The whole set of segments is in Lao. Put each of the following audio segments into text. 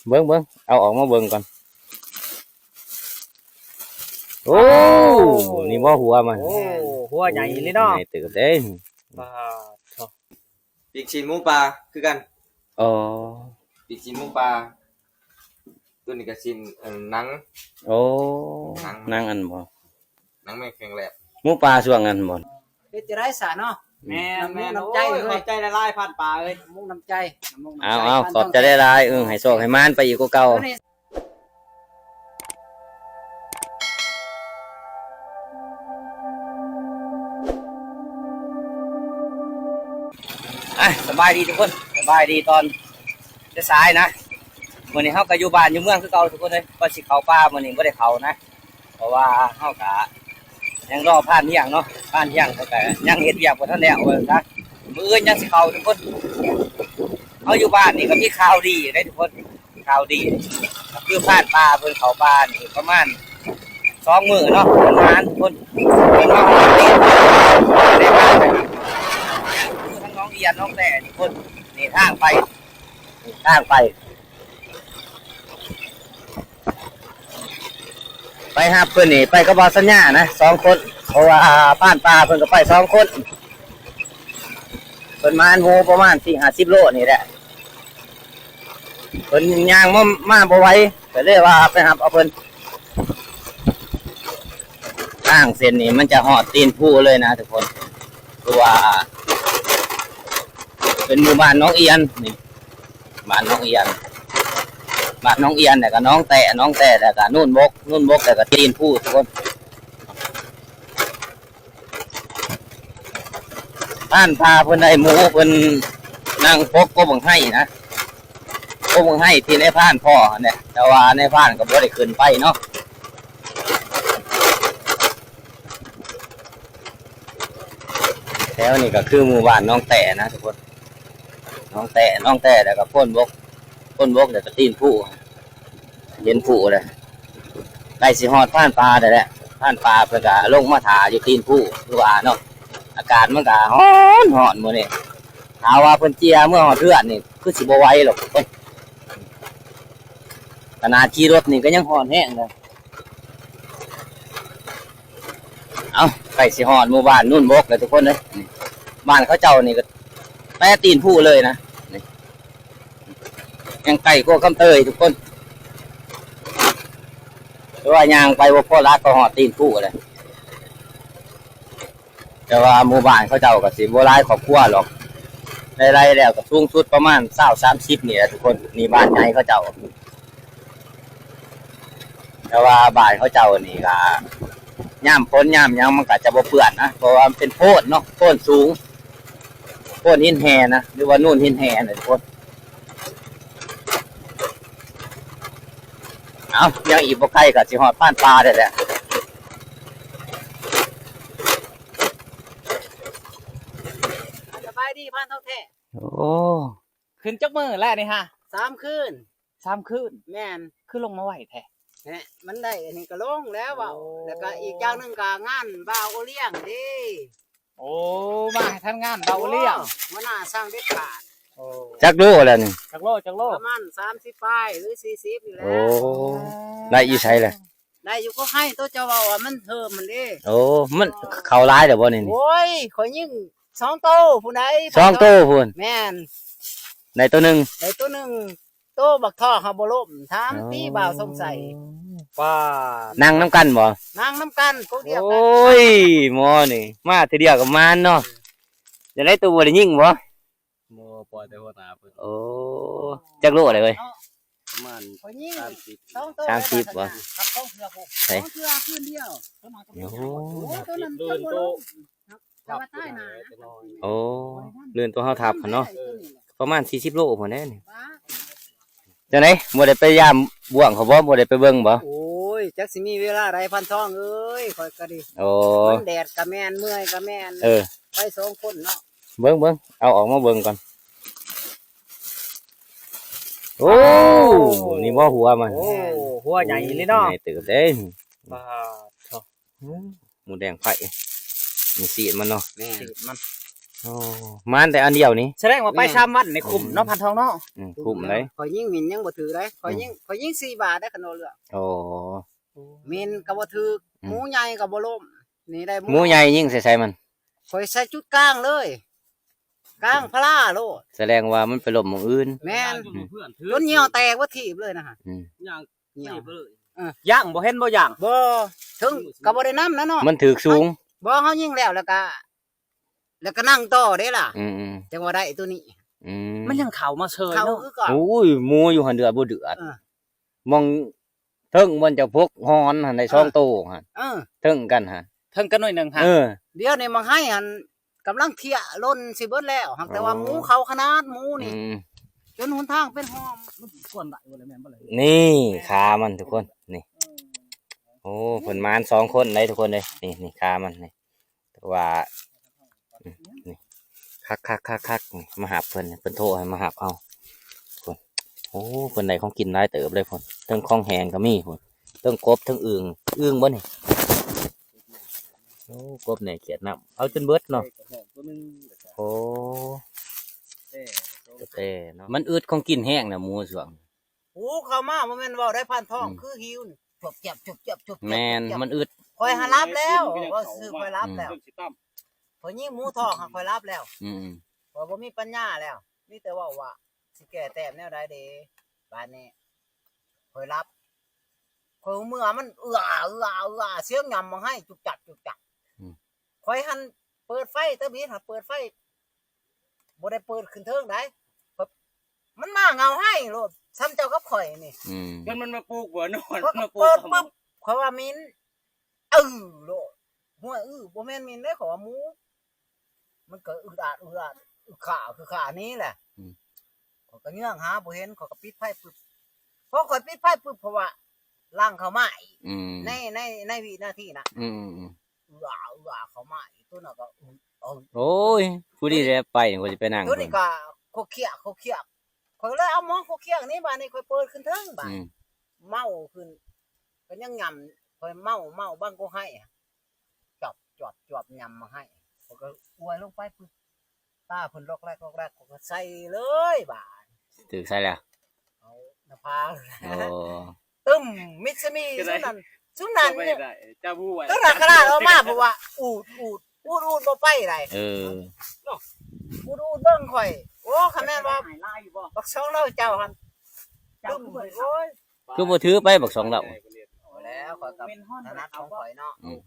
ເບິ່ງໆ ເອົາອອກມາເບິ່ງກ່ອນ. ໂອ້ ໂອ້ ນີ້ບໍ່ຫົວມັນ? ໂອ້ ຫົວໃຫຍ່ອີ່ຫຼີເນາະ ໃຫຍ່ເຕີບເດ້. ປາດໂທ້ ປີກຊີ້ນໝູປ່າຄືກັນ. ອໍ ປີກຊີ້ນໝູປ່າ ໂຕນີ້ກໍຊີ້ນ ເອີ ໜັງ. ໂອ້ ໜັງ ໜັງອັນບໍ່? ໜັງແມ່ນແຂງແຫຼບ. ໝູປ່າຊ່ວງນັ້ນບໍ່? ເຮັດຈັ່ງໃດຊະເນາະ? ແມ່ນໆ ນ້ຳໃຈເອີຍ ຂອບໃຈຫຼາຍໆ ພານປ່າເອີຍ ນ້ຳມຸກນ້ຳໃຈ ນ້ຳມຸກນ້ຳໃຈ. ເອົາໆ ຂອບໃຈຫຼາຍໆ ເອີ ໃຫ້ໂຊກໃຫ້ໝານໄປອີກກວ່າເກົ່າ. ອ່ະ ສະບາຍດີທຸກຄົນ ສະບາຍດີຕອນສາຍໆນະ. ມື້ນີ້ເຮົາກໍຢູ່ບ້ານຢູ່ເມືອງຄືເກົ່າທຸກຄົນເອີຍ. ວ່າຊິເຂົ້າປ່າມື້ນີ້ບໍ່ໄດ້ເຂົ້ານະ ເພາະວ່າເຮົາກະຍັງລໍພານທ່ຽງເນາະ ພານທ່ຽງເພິ່ນກະຍັງເຮັດວຽກບໍ່ທັນແລ້ວວ່າຊັ້ນຊະ. ມື້ອື່ນຍັງຊິເຂົ້າທຸກຄົນ. ເຮົາຢູ່ບ້ານນີ້ກໍມີຂ່າວດີຢູ່ເດ້ທຸກຄົນ ຂ່າວດີກໍຄືພານປ່າເພິ່ນເຂົ້າປ່ານີ້ປະມານສອງມື້ເນາະ ເພິ່ນມາທຸກຄົນ ເພິ່ນມາຮອດເຂດ ໄດ້ພາໄປຫາຢູ່ທາງໜອງອຽນ ໜອງແຕ້ທຸກຄົນ. ນີ້ທາງໄປ ນີ້ທາງໄປ ໄປຮັບເພິ່ນນີ້ໄປກັບບ່າວສັນຍານະ ສອງຄົນ ເພາະວ່າພານປ່າເພິ່ນກໍໄປສອງຄົນ. ເພິ່ນມາອັນໂຫປະມານສີ່ຫ້າສິບໂລນີ້ແຫຼະ ເພິ່ນຍ່າງມາ ມາບໍ່ໄຫວ ກໍເລີຍວ່າໄປຮັບເອົາເພິ່ນ. ທາງເສັ້ນນີ້ມັນຈະຮອດຕີນພູເລີຍນະທຸກຄົນ ຄືວ່າເປັນໝູ່ບ້ານໜອງອຽນນີ້ ບ້ານໜອງອຽນ ບ້ານໜອງອຽນ ແລ້ວກໍໜອງແຕ້ ໜອງແຕ້ ແລ້ວກໍນູນບົກ ນູນບົກ ແລ້ວກໍຕີນພູທຸກຄົນ. ພານປ່າເພິ່ນໄດ້ໝູ ເພິ່ນນັ່ງປົກກົບບັກໄຮນະ ກົບບັກໄຮທີ່ນາຍພານພໍ້ຫັ້ນແຫຼະ ແຕ່ວ່ານາຍພານກໍບໍ່ໄດ້ຂຶ້ນໄປເນາະ. ແຖວນີ້ກໍຄືໝູ່ບ້ານໜອງແຕ້ນະທຸກຄົນ ໜອງແຕ້ ໜອງແຕ້ ແລ້ວກໍໂພນບົກ ໂພນບົກ ແລ້ວກໍຕີນພູ ເຫັນພູແລ້ວ ໃກ້ຊິຮອດພານປ່າແລ້ວແຫຼະ. ພານປ່າເພິ່ນກໍລົງມາຖ້າຢູ່ຕີນພູຄືວ່າເນາະ. ອາກາດມັນກໍຮ້ອນໆມື້ນີ້ ຖ້າວ່າເພິ່ນເຈຍເມືອຮອດເຮືອນນີ້ຄືຊິບໍ່ໄຫວດອກ ຂະໜາດຂີ່ລົດນີ້ກໍຍັງຮ້ອນແຮງເລີຍ. ເອົ້າ ໃກ້ຊິຮອດໝູ່ບ້ານນູນບົກແລ້ວທຸກຄົນເອີຍ. ນີ້ ບ້ານເຂົາເຈົ້ານີ້ກໍແຕະຕີນພູເລີຍນະ ນີ້ ຍັງໃກ້ກວ່າຄຳເຕີຍທຸກຄົນ ແຕ່ວ່າຍ່າງໄປບໍ່ພໍຫຼັກກໍຮອດຕີນພູແລ້ວ. ແຕ່ວ່າໝູ່ບ້ານເຂົາເຈົ້າກໍຊິບໍ່ຫຼາຍຄອບຄົວດອກ ໄລ່ໆແລ້ວກໍສູງສຸດປະມານຊາວ ສາມສິບນີ້ແຫຼະທຸກຄົນ. ນີ້ບ້ານໃຫຍ່ເຂົາເຈົ້າ ແຕ່ວ່າບ້ານເຂົາເຈົ້ານີ້ກໍຍາມຝົນຍາມຫຍັງມັນກໍຈະບໍ່ເປື້ອນນະ ເພາະວ່າມັນເປັນໂພນເນາະ ໂພນສູງ ໂພນຫີນແຫ່ນະ ຫຼືວ່ານູນຫີນແຫ່ນະທຸກຄົນ. ເອົ້າ ຍັງອີກບໍ່ໄກກໍຊິຮອດພານປ່າແລ້ວແຫຼະ. ສະບາຍດີພານທອງແທ້. ໂອ້ ຂຶ້ນຈັກມື້ແລ້ວນີ້ຫະ? ສາມຄືນ. ສາມຄືນ? ແມ່ນ. ຄືລົງມາໄວແທ້? ແຮະ ມັນໄດ້ອັນນີ້ກໍລົງແລ້ວເວົ້າ. ໂອ້ ແລ້ວກໍອີກຢ່າງໜຶ່ງກໍງານບ່າວໂອລ້ຽງເດ້. ໂອ້ ມາໃຫ້ທັນງານບ່າວໂອລ້ຽງ. ໂອ້ ຫົວໜ້າສັ່ງເດັດຂາດ. ໂອ້ ຈັກໂລແລ້ວນີ້? ຈັກໂລ ຈັກໂລ? ປະມານສາມສິບປາຍ ຫຼື ສີ່ສິບນີ້ແຫຼະ. ໂອ້ ໄດ້ຢູ່ໃສແຫຼະ? ໄດ້ຢູ່ກໍໃຫ້ໂຕເຈົ້າເວົ້າວ່າມັນເພີ່ມຫັ້ນເດ້. ໂອ້ ມັນເຂົ້າຫຼາຍແລ້ວບໍ່ນີ້? ໂອ້ຍ ຂ້ອຍຍິງສອງໂຕພຸ້ນໃດ໋. ສອງໂຕພຸ້ນ? ແມ່ນ. ໄດ້ໂຕໜຶ່ງ? ໄດ້ໂຕໜຶ່ງ. ໂຕບັກທອກຫາບໍ່ລົ້ມ ຖາມຕິ ອໍ ບ່າວສົງໄສ. ປ້າ ນັ່ງນຳກັນບໍ່? ນັ່ງນຳກັນ ກົກດຽວກັນ. ໂອ້ຍ ໝໍນີ້ມາເທື່ອດຽວກໍມານເນາະ. ຈັ່ງໃດ ໂຕບໍ່ໄດ້ຍິງບໍ່? ບໍ່ ປ່ອຍແຕ່ຫົວໜ້າເພິ່ນ. ໂອ້ ຈັກໂລແລ້ວເອີຍ? ປະມານ ຂ້ອຍຍິງສາມສິບ ສອງໂຕ ສາມສິບບໍ່? ກັບສອງເທື່ອພຸ້ນ ໃສ? ສອງເທື່ອຄືນດຽວ. ໂອ້ ໂອ້ ໂຕນັ້ນຈັກບໍ່ໂລ. ແຕ່ວ່າຕາຍໜ້ານະ. ໂອ້ ລື່ນຕົວເຮົາທັບຫັ້ນເນາະ. ເອີ ປະມານສີ່ສິບໂລພຸ້ນແຫຼະນີ້. ຈັ່ງໃດ ບໍ່ໄດ້ໄປຢາມບ້ວງເຂົາບໍ່? ບໍ່ໄດ້ໄປເບິ່ງບໍ່? ໂອ້ຍ ຈັກຊິມີເວລາໃດ ພັນທອງເອີຍ ຂ້ອຍກໍດີ. ໂອ້ ມັນແດດກໍແມ່ນ ເມື່ອຍກໍແມ່ນ. ເອີ ໄປສອງຄົນເນາະ. ເບິ່ງໆ ເອົາອອກມາເບິ່ງກ່ອນ. ໂອ້ ໂອ້ ນີ້ບໍ່ຫົວມັນ? ໂອ້ ຫົວໃຫຍ່ອີ່ຫຼີເນາະ. ໃຫຍ່ເຕີບເດ້. ປາດໂທ້ ໝູແດງໄຟ ນີ້ຊີ້ນມັນເນາະ. ແມ່ນ ຊີ້ນມັນ. ໂອ້ ມານແຕ່ອັນດຽວນີ້ ສະແດງວ່າໄປ ແມ່ນ ສາມວັນນີ້ຄຸ້ມເນາະ ອືມ ພັນທອງເນາະ ອືມ ຄຸ້ມເລີຍ ຂ້ອຍຍິງມິນຍັງບໍ່ຖືກເດ້ ຂ້ອຍຍິງ ອືມ ຂ້ອຍຍິງສີ່ບາດເດ້ ຄັນວ່າເລືອກ ໂອ້ ມິນກໍບໍ່ຖືກ ອືມ ໝູໃຫຍ່ກໍບໍ່ລົ້ມ ນີ້ໄດ້ໝູ ໝູໃຫຍ່ຍິງໃສ່ໃສມັນ ຂ້ອຍໃສ່ຈຸດກາງເລີຍ ກາງພະລາໂລດ ສະແດງວ່າມັນໄປລົ້ມໝ່ອງອື່ນ ແມ່ນ ອືມ ຈົນຍ່ຽວແຕກເບິດທີບເລີຍນະ ອືມ ຍ່າງ ຍ່ຽວ ຕີບເລີຍ ເອີ ຢ້າງບໍ່ເຫັນບໍ່ຢ້າງ ບໍ່ ເທິງກໍບໍ່ໄດ້ນຳນະເນາະ ມັນຖືກສູງ ບໍ່ ເຮົາຍິງແລ້ວ ແລ້ວກໍ ແລ້ວກໍນັ່ງຕໍ່ເດ້ລະ ອືມໆ ຈັ່ງວ່າໄດ້ໂຕນີ້ ອືມ ມັນຍັງເຂົ້າມາເຊີຍເນາະ ເຂົ້າຄືເກົ່າ ໂອ້ຍ ໝູຢູ່ຫັ້ນເດືອດບໍ່ເດືອດ ເອີ ໝ່ອງເທິງບ່ອນເຈົ້າພົກຮອນຫັ້ນໄດ້ ເອີ ສອງໂຕຫັ້ນ ເອີ ເທິງກັນຫັ້ນ ເທິງກັນໜ້ອຍໜຶ່ງຫັ້ນ ເອີ ດຽວນີ້ໝາກໄຮຫັ້ນ ກຳລັງເທຍຫຼົ່ນຊິເບິດແລ້ວ ຫາກແຕ່ວ່າ ໂອ້ ໝູເຂົ້າຂະໜາດໝູນີ້ ອືມ ຈົນຫົນທາງເປັນຮ່ອມ ມັນກວນໄດ້ບໍ່ລະແມ່ນບໍ່ລະ ນີ້ຂາມັນທຸກຄົນ ນີ້ ໂອ້ ເພິ່ນມານສອງຄົນໄດ໋ທຸກຄົນເອີຍ ນີ້ ນີ້ຂາມັນນີ້ ແຕ່ວ່າ ນີ້ ຄັກໆໆໆ ນີ້ ມາຮັບເພິ່ນ ເພິ່ນໂທໃຫ້ມາຮັບເອົາ ພຸ້ນ ໂອ້ ເພິ່ນໄດ້ຂອງກິນຫຼາຍເຕີບເລີຍພຸ້ນ ເທິງຂອງແຫ້ງກໍມີພຸ້ນ ເທິງກົບ ເທິງອຶ່ງ ອຶ່ງບໍ່ນີ້ ໂອ້ ກົບແດ່ຂຽດນ້ຳ ເອົາຈົນເບິດເນາະ ໂອ້ ແຕ່ເນາະ ມັນອຶດຂອງກິນແຮງນະໝູຊ່ວງ ໂອ້ ເຂົ້າມາບໍ່ແມ່ນເວົ້າໄດ້ ພັນທອງ ອືມ ຄືຫິວນີ້ ຈວບແຈບ ຈວບແຈບ ຈວບແຈບ ແມ່ນ ຈວບແຈບ ມັນອຶດ ຂ້ອຍຫາຫຼັບແລ້ວ ເວົ້າຊື່ໆ ຂ້ອຍຫຼັບແລ້ວ ອືມ ຂ້ອຍຍິງໝູທອງ ຂ້ອຍຫຼັບແລ້ວ ອືມ ຂ້ອຍບໍ່ມີປັນຍາແລ້ວ ມີແຕ່ເວົ້າວ່າຊິແກ້ແຕ້ມແນວໃດເດ ບາດນີ້ຂ້ອຍຫຼັບ ຂ້ອຍເມື່ອມັນເອື້ອ ເອື້ອ ເອື້ອ ສຽງຫຍ້ຳບັກໄຮ ຈຸກຈັກ ຈຸກຈັກ ອືມ ຂ້ອຍຫັ້ນເປີດໄຟ ຕາບີດຫັ້ນເປີດໄຟ ບໍ່ໄດ້ເປີດຂຶ້ນເທິງໃດ ມັນມາເຫງົາໄຮໂລດ ສ່ຳເຈົ້າກັບຂ້ອຍນີ້ ອືມ ມັນ ມັນມາປຸກບໍ່ ນອນ ຂ້ອຍກໍເປີດປຶບ ຂ້ອຍວ່າມິນ ອືໂລດ ຫ້ວຍ ອື ບໍ່ແມ່ນມິນເດ້ ຂ້ອຍວ່າໝູ ມັນກໍອຶດອາດ ອຶດອາດ ອຶດຂ້າ ຄືຂ້ານີ້ແຫຼະ ອືມ ຂ້ອຍກໍເງືອກຫາບໍ່ເຫັນ ຂ້ອຍກໍປິດໄຟປຶບ ພໍຂ້ອຍປິດໄຟປຶບ ເພາະວ່າຫຼັງເຂົ້າມາອີກ ອືມ ໃນ ໃນ ໃນວິນາທີນະ ອືມໆໆ ອືອ ອືອ ເຂົ້າມາອີກ ໂຕນັ້ນກໍອຶ ອື ໂອ້ຍ ຜູ້ນີ້ແຫຼະໄປ ຂ້ອຍຊິໄປນັ່ງ ໂຕນີ້ກໍຄົກຄຽກ ຄົກຄຽກ ຂ້ອຍເລີຍເອົາໝໍຄົກຄຽກນີ້ ບາດນີ້ຂ້ອຍເປີດຂຶ້ນເທິງ ບາດ ອືມ ເມົາຂຶ້ນ ກໍຍັງຫຍ້ຳ ຂ້ອຍເມົາ ເມົາບັງກົກໄຮ ຈອບ ຈອບ ຈອບ ຫຍ້ຳມາໃຫ້ ຂ້ອຍກໍອວຍລົງໄປປຶບ ຕາເພິ່ນລັອກແລັກ ລັອກແລັກ ຂ້ອຍກໍໃສ່ເລີຍບາດ ຖືກໃສ່ແລ້ວ ເອົາໜ້າຜາກ ໂອ້ ຕຶ້ມ ມິດຊະມີ ຊຸມນັ້ນ ຊຸມນັ້ນ ເຈົ້າຮູ້ວ່າ ຕົວໜ້າຂະໜາດອອກມາ ເພາະວ່າ ອູດ ອູດ ອູດ ອູດ ບໍ່ໄປໃດ ເອີ ເນາະ ອູດ ອູດ ເບິ່ງຂ້ອຍ ໂອ້ ຄັນແມ່ນວ່າ ບັກສອງເຫຼົ່າເຈົ້າຫັ້ນ ຕຶ້ມ ໂອ້ຍ ຄືບໍ່ຖືໄປບັກສອງເຫຼົ່າ ບໍ່ແລ້ວ ຂ້ອຍກໍຖະໜັດຂອງຂ້ອຍເນາະ ອືມ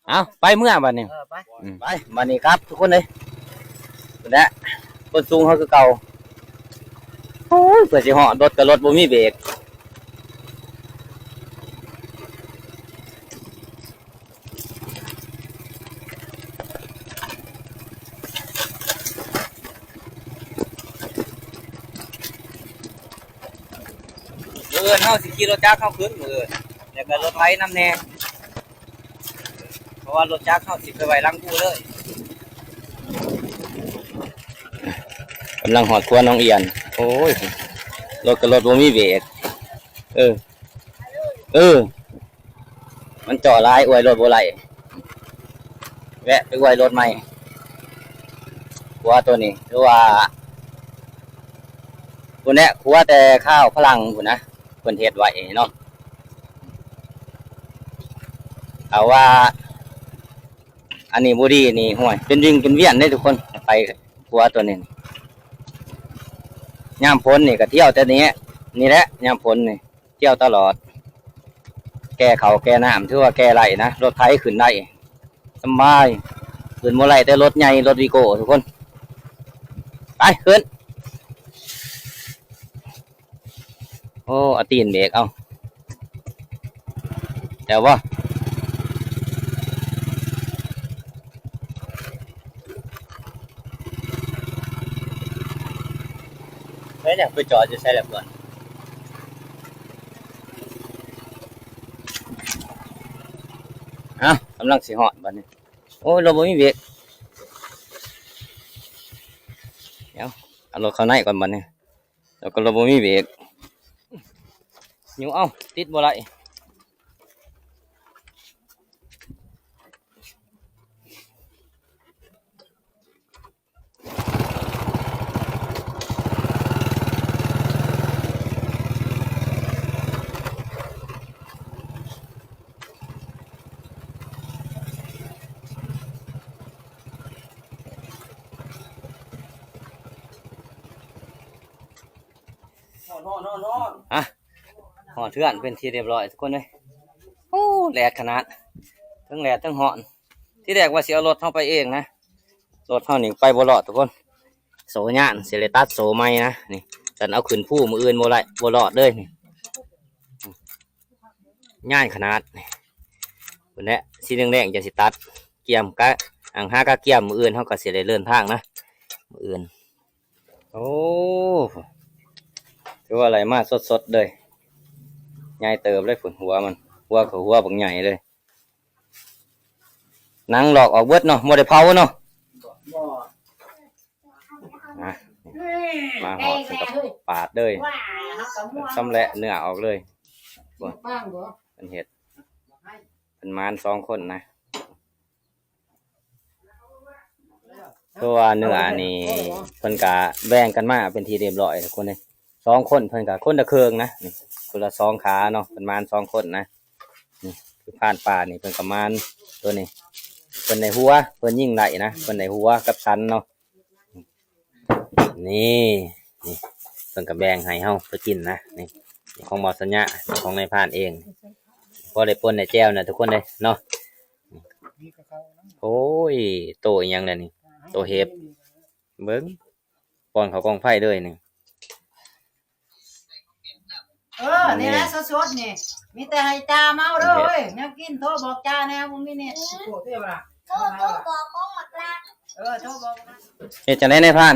ເອົາ ໄປເມືອບາດນີ້ ເອີ ໄປ ອືມ ໄປ ບາດນີ້ກັບທຸກຄົນເອີຍ ພຸ້ນແຫຼະ ຄົນສູງເຮົາຄືເກົ່າ ໂອ້ຍ ເພື່ອຊິຮອດ ລົດກໍລົດບໍ່ມີເບຣກ ມື້ອື່ນເຮົາຊິຂີ່ລົດຈັກເຮົາຂຶ້ນ ມື້ອື່ນ ແລ້ວກໍລົດໄຖນຳແດ່ ເພາະວ່າລົດຈັກເຮົາຊິໄປໄວ້ຫຼັງພູເລີຍ ກຳລັງຮອດຂົວໜອງອຽນ ໂອ້ຍ ລົດກໍລົດບໍ່ມີເບຣກ ເອີ ເອີ ມັນເຈາະຫຼາຍ ອວຍລົດບໍ່ໄດ້ ແວະໄປອວຍລົດໃໝ່ ຂົວໂຕນີ້ ຄືວ່າ ພຸ້ນແຫຼະ ຂົວແຕ່ຄາວຝຣັ່ງພຸ້ນນະ ເພິ່ນເຮັດໄວ້ເນາະ ຖ້າວ່າ ອັນນີ້ບໍ່ດີນີ້ ຫ້ວຍ ເປັນວິ່ງເປັນວຽນເດ້ທຸກຄົນ ໄປຂົວໂຕນີ້ ຍາມຝົນນີ້ກໍທ່ຽວແຕ່ນີ້ ນີ້ແຫຼະ ຍາມຝົນນີ້ ທ່ຽວຕະຫຼອດ ແກ່ເຂົ້າແກ່ນ້ຳ ຖືວ່າແກ່ໄດ້ນະ ລົດໄຖຂຶ້ນໄດ້ ສຳບາຍ ຂຶ້ນບໍ່ໄດ້ແຕ່ລົດໃຫຍ່ ລົດວີໂກ້ທຸກຄົນ ໄປ ຂຶ້ນ ໂອ້ ເອົາຕີນເບກເອົາ ແລ້ວບໍ່? ເປັນຫຍັງໄປຈອດຢູ່ໃສລະເພື່ອນ? ເອົ້າ ກຳລັງຊິຮອດບັດນີ້. ໂອ້ຍ ລົດບໍ່ມີເບກ. ດຽວ ເອົາລົດເຂົ້າໃນກ່ອນບັດນີ້. ແລ້ວກໍລົດບໍ່ມີເບກ. ຢູ່ ເອົ້າ ຕິດບໍ່ໄດ້. ອ່ະ ຮອດເຮືອນເປັນທີ່ຮຽບຮ້ອຍທຸກຄົນເອີຍ. ໂອ້ ແດດຂະໜາດ ທັງແດດທັງຮ້ອນ. ທີແລກວ່າຊິເອົາລົດເຮົາໄປເອງນະ ລົດເຮົານີ້ໄປບໍ່ລອດທຸກຄົນ. ໂສ້ຍານ ຊິໄດ້ຕັດໂສ້ໃໝ່ນະ. ນີ້ ຊັ້ນເອົາຂຶ້ນພູມື້ອື່ນບໍ່ໄດ້ ບໍ່ລອດເລີຍນີ້. ຍານຂະໜາດ. ພຸ້ນແຫຼະ ສີແດງໆ ຈັ່ງຊິຕັດ ກຽມກະ ອັງ ຫາກະກຽມ ມື້ອື່ນເຮົາກະຊິໄດ້ເດີນທາງນະ ມື້ອື່ນ. ໂອ້ ຖືວ່າໄຫຼມາສົດໆ ເລີຍ. ໃຫຍ່ເຕີບເລີຍພຸ້ນ ຫົວມັນ ຫົວກະຫົວບັກໃຫຍ່ເລີຍ. ໜັງລອກອອກເບິດເນາະ ບໍ່ໄດ້ເຜົາເນາະ. ມາຮອດເພິ່ນກະປາດເລີຍ ຊຳແຫຼະເນື້ອອອກເລີຍ. ເພິ່ນເຮັດ ເພິ່ນໝານສອງຄົນນະ. ເພາະວ່າເນື້ອນີ້ເພິ່ນກະແບ່ງກັນມາເປັນທີ່ຮຽບຮ້ອຍທຸກຄົນເອີຍ. ສອງຄົນເພິ່ນກະຄົນລະເຄິ່ງນະ ນີ້ ຄົນລະສອງຂາເນາະ ເພິ່ນໝານສອງຄົນນະ. ນີ້ຄືພານປ່ານີ້ເພິ່ນກະໝານໂຕນີ້ ເພິ່ນໄດ້ຫົວ ເພິ່ນຍິງໄດ້ນະ ເພິ່ນໄດ້ຫົວກັບສັນເນາະ. ນີ້ ນີ້ ເພິ່ນກະແບ່ງໃຫ້ເຮົາໄປກິນນະ. ນີ້ ຂອງບໍ່ສັນຍາ ຂອງນາຍພານເອງ ພໍໄດ້ປົ່ນໄດ້ແຈ່ວນະທຸກຄົນເອີຍເນາະ. ໂອ້ຍ ໂຕອີ່ຫຍັງແຫຼະນີ້ ໂຕເຫັບ ເບິ່ງ ປ້ອນເຂົ້າກອງໄຟເລີຍນີ້. ເອີ ນີ້ແຫຼະ ນີ້ ສົດໆ ນີ້ ມີແຕ່ໃຫ້ຈ່າມາເອົາເດີເອີຍ. ແນວກິນໂທບອກຈ່າແດ່ ບໍ່ມີເນັດ. ໂທ ໂທບອກຂອງໝາກລາກ ເອີ ໂທບອກ. ເຮັດຈັ່ງໃດນາຍພານ?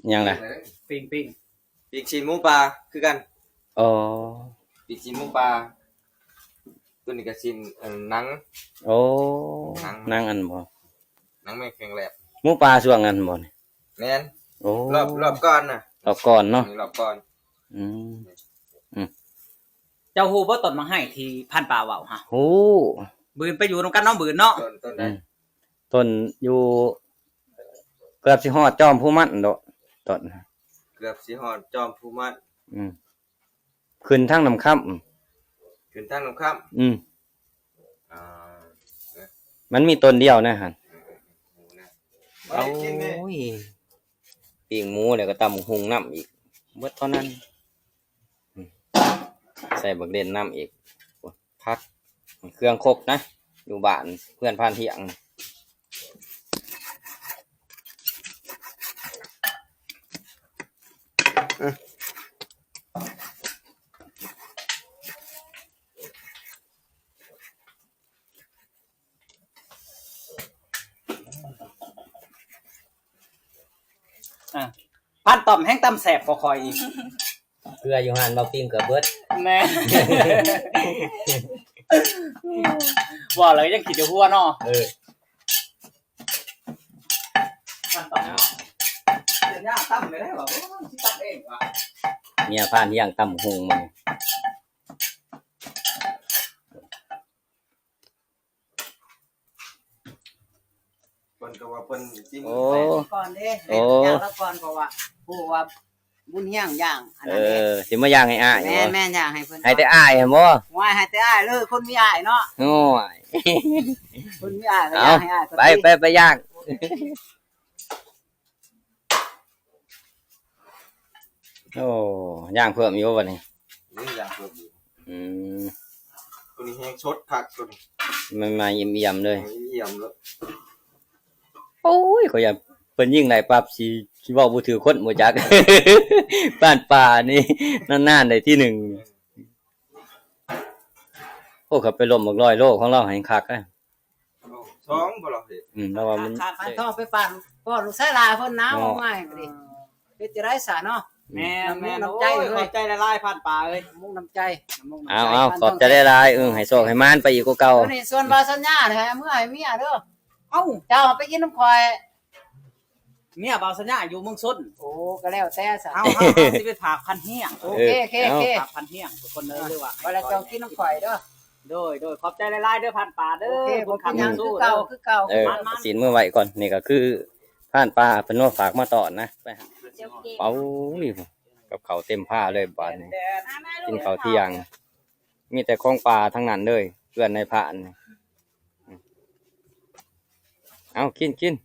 ຫຍັງລະ? ປີ້ງ ປີ້ງ ປີ້ງຊີ້ນໝູປ່າຄືກັນ. ອໍ ປີ້ງຊີ້ນໝູປ່າ ໂຕນີ້ກະຊີ້ນ ເອີ ໜັງ. ໂອ້ ໜັງ ໜັງອັນບໍ່? ໜັງແມງແຄງແລບ. ໝູປ່າຊ່ວງນັ້ນບໍ່ນີ້? ແມ່ນ. ໂອ້ ລອບ ລອບກ່ອນນະ ລອບກ່ອນເນາະ. ນີ້ລອບກ່ອນ. ອືມ ອືມ ເຈົ້າຮູ້ບໍ່ຕົ້ນໝາກໄຮທີ່ພານປ່າເວົ້າຫະ? ຮູ້. ບືນໄປຢູ່ນຳກັນເນາະ ບືນເນາະ. ຕົ້ນ ຕົ້ນໃດ? ອືມ ຕົ້ນຢູ່ ເກືອບຊິຮອດຈອມພູມັນໂດະ ຕົ້ນ ເກືອບຊິຮອດຈອມພູມັນ. ອືມ ຂຶ້ນທາງນ້ຳຄຳ ຂຶ້ນທາງນ້ຳຄຳ. ອືມ ອ່າ ມັນມີຕົ້ນດຽວນະຫັ້ນ. ເອີ ເອີ ເອີ ໂອ້ຍ ປີ້ງໝູແລ້ວກະຕຳບັກຫຸ່ງນຳອີກ ເບິດເທົ່ານັ້ນ. ອືມ ໃສ່ບັກເດັນນຳອີກ. ຜັກ ເຄື່ອງຄົບນະ ຢູ່ບ້ານເພື່ອນພານທ່ຽງ. ອ່ະ ພັນຕ້ອມແຮງຕຳແຊບກວ່າຂ້ອຍອີກ. ເກືອຢູ່ຫັ້ນ ເວົ້າປີ້ງເກືອເບິດ. ແມ່ນ ເວົ້າແລ້ວຍັງຄິດຢູ່ຫົວເນາະ. ເອີ ພັນຕ້ອມ ເມຍພານທ່ຽງຕຳຫຸ່ງມາ. ເພິ່ນກະວ່າເພິ່ນຊິ ໂອ້ ກ່ອນເດ້ ໂອ້ ເຈົ້າລະກ່ອນ ເພາະວ່າຮູ້ວ່າບຸນຮຽງຢ່າງອັນນັ້ນເດ້. ເອີ ຊິມາຍ່າງໃຫ້ອ້າຍ. ແມ່ນ ບໍ່ ແມ່ນ ຍ່າງໃຫ້ເພິ່ນ ໃຫ້ແຕ່ອ້າຍຫັ້ນບໍ່? ໂອ້ຍ ໃຫ້ແຕ່ອ້າຍເລີຍ ຄົນມີອ້າຍເນາະ. ໂອ້ຍ ຄົນມີອ້າຍກະ ເອົາ ຍ່າງໃຫ້ອ້າຍ. ໄປ ໄປ ໄປຍ່າງ. ໂອ້ ຍ່າງເພີ່ມຢູ່ບໍ່ບາດນີ້? ນີ້ຍ່າງເພີ່ມຢູ່. ອືມ ໂຕນີ້ແຮງສົດຄັກໂຕນີ້ ມັນມາຢ້ຽມໆ ເລີຍ ຢ້ຽມເລີຍ. ໂອ້ຍ ຂ້ອຍຢ້ານເພິ່ນຍິງໄດ້ປັບ ຊິ ຊິເວົ້າບໍ່ຖືກຄົນບໍ່ຈັກ. ບ້ານປ່ານີ້ນານໆ ໄດ້ທີໜຶ່ງ. ໂອ້ ເຂົາໄປລົ້ມບັກຮ້ອຍໂລຂອງລາວແຮງຄັກເດ້. ສອງບໍ່ລະເຮັດ. ອືມ ລາວວ່າມັນ ຄັກໆ ໄປຕໍ່ໄປປານພໍ່ລູກຊາຍຫຼ້າເພິ່ນນະ. ເນາະ ວ່າງ່າຍບໍ່ດີ ເຮັດຈັ່ງໃດຊະເນາະ. ແມ່ນໆ ນ້ຳມຸກນ້ຳໃຈເອີຍ ຂອບໃຈຫຼາຍໆ ພານປ່າເອີຍ. ນ້ຳມຸກນ້ຳໃຈ ນ້ຳມຸກນ້ຳໃຈ. ເອົາໆ ຂອບໃຈຫຼາຍໆ ເອີ ໃຫ້ໂຊກໃຫ້ໝານໄປອີກກວ່າເກົ່າ. ໂຕນີ້ສ່ວນບ່າວສັນຍາແທ້ ເມືອໃຫ້ເມືອເດີ. ເອົ້າ ເຈົ້າໄປກິນນຳຂ້ອຍ. ເມຍບ່າວສັນຍາຢູ່ເມືອງຊົນ. ໂອ້ ກະແລ້ວແຕ່ຊະ. ເຮົາ ເຮົາ ເຮົາຊິໄປຝາກພັນຮຽງ. ໂອເຄ ເອີ ໂອເຄ ເອີ ໂອເຄ ຝາກພັນຮຽງທຸກຄົນເດີ. ອ່າ ວ່າແລ້ວເຈົ້າກິນນຳຂ້ອຍເດີ. ໂດຍ ໂດຍ ຂອບໃຈຫຼາຍໆ ເດີ ພັນປາເດີ. ໂອເຄ ບໍ່ເປັນຫຍັງ ຄືເກົ່າ ຄືເກົ່າ. ເອີ ມາໆ ຊີ້ນມື້ໄວ້ກ່ອນ. ນີ້ກະຄືພັນປາເພິ່ນມາຝາກມາຕ້ອນນະ. ໄປຫາ ໂອ້ຍ ກັບເຂົ້າເຕັມພາເລີຍບາດນີ້. ກິນເຂົ້າທ່ຽງ ມີແຕ່ຂອງປ່າທັງນັ້ນເລີຍ ເຮືອນນາຍພານ. ເອົາ ກິນ ກິນ.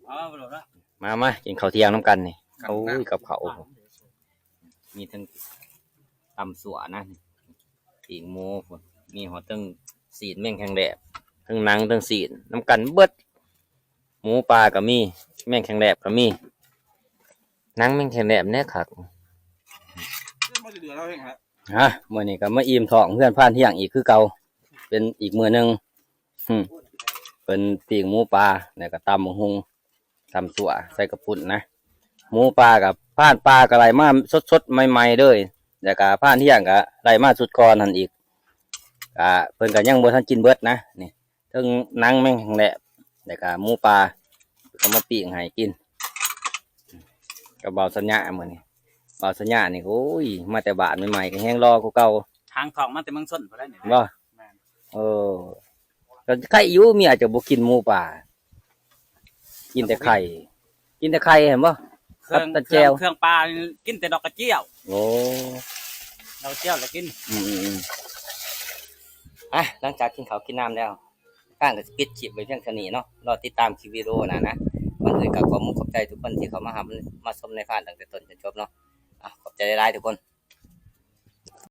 ເອົາ ບໍ່ໂດນລະ. ມາ ມາ ກິນເຂົ້າທ່ຽງນຳກັນນີ້. ໂອ້ຍ ກັບເຂົ້າ ມີທັງຕຳຊົ່ວນະ ປີ້ງໝູພຸ້ນ ມີຮອດທັງຊີ້ນແມງແຄງແລບ ທັງໜັງທັງຊີ້ນນຳກັນເບິດ. ໝູປ່າກໍມີ ແມງແຄງແລບກໍມີ. ໜັງແມງແຄງແລບແນ່ຄັກ. ຮະ ມື້ນີ້ກໍມາອີ່ມທ້ອງເຮືອນພານທ່ຽງອີກຄືເກົ່າ ເປັນອີກມື້ໜຶ່ງ. ເພິ່ນປີ້ງໝູປ່າ ແລ້ວກໍຕຳບັກຫຸ່ງ ຕຳຊົ່ວໃສ່ກະປຸ້ນນະ. ໝູປ່າກໍ ພານປ່າກໍໄດ້ມາສົດໆໃໝ່ໆເລີຍ ແລ້ວກໍພານທ່ຽງກໍໄດ້ມາຊຸດກ່ອນຫັ້ນອີກ. ກະເພິ່ນກໍຍັງບໍ່ທັນກິນເບິດນະ ນີ້ ເຖິງໜັງແມງແຄງແລບ ແລ້ວກໍໝູປ່າ ເອົາມາປີ້ງໃຫ້ກິນກັບບ່າວສັນຍາມື້ນີ້. ບ່າວສັນຍານີ້ ໂອ້ຍ ມາແຕ່ບ້ານໃໝ່ໆ ກໍແຮງຫຼໍ່ກວ່າເກົ່າ. ຫາງທ້ອງມາແຕ່ເມືອງຊົນພຸ້ນແຫຼະນີ້. ບໍ່? ແມ່ນ. ເອີ ກໍໄຄຢູ່ ເມຍຈະບໍ່ກິນໝູປ່າ ກິນແຕ່ໄຂ່ ກິນແຕ່ໄຂ່ ເຫັນບໍ່? ເຄື່ອງ ກັບຕຳແຈ່ວ ເຄື່ອງ ເຄື່ອງປ່ານີ້ກິນແຕ່ດອກກະຈຽວ. ໂອ້ ດອກກະຈຽວລະກິນ. ອືມໆໆ ອ່ະ ຫຼັງຈາກກິນເຂົ້າກິນນ້ຳແລ້ວ ພານກໍຊິປິດຄລິບໄວ້ພຽງເທົ່ານີ້ເນາະ. ລໍຕິດຕາມຄລິບວິດີໂອໜ້ານະ. ກ່ອນອື່ນກໍຂອບມຸກຂອບໃຈທຸກຄົນທີ່ເຂົ້າມາຮັບມາຊົມໃນພານຕັ້ງແຕ່ຕົ້ນຈົນຈົບເນາະ. ອ່ະ ຂອບໃຈຫຼາຍໆທຸກຄົນ.